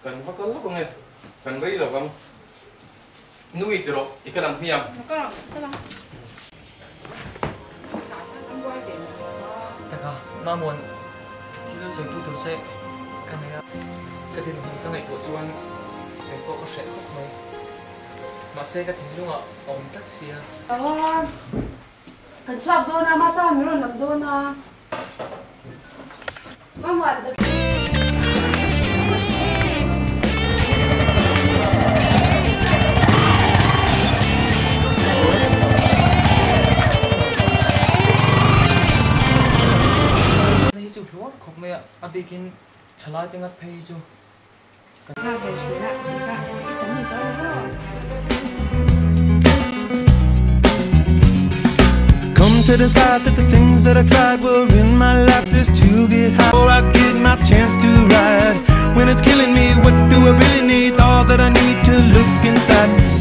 Kan va kal lawk ang e, kan rei lo vang. Nui ti rawh, i kal ang hmiang. Ka kal ang, ka kal ang. Taka, Mamuan, thil sawipui tur che ka nei a. Ka dinhmun ka ngaihtuah chuan sawi pawh ka hreh khawp mai. Mahse ka thinlungah a awm tlat sia. Aw, kan chhuak dawn a, Masa min rawn lam dawn a. Hei chu hluar khawp mai a, a bikin thalai te ngat phei hi chu kan. Come to decide that the things that I tried were in my life just to get high Or I get my chance to ride When it's killing me, what do I really need? All that I need to look inside.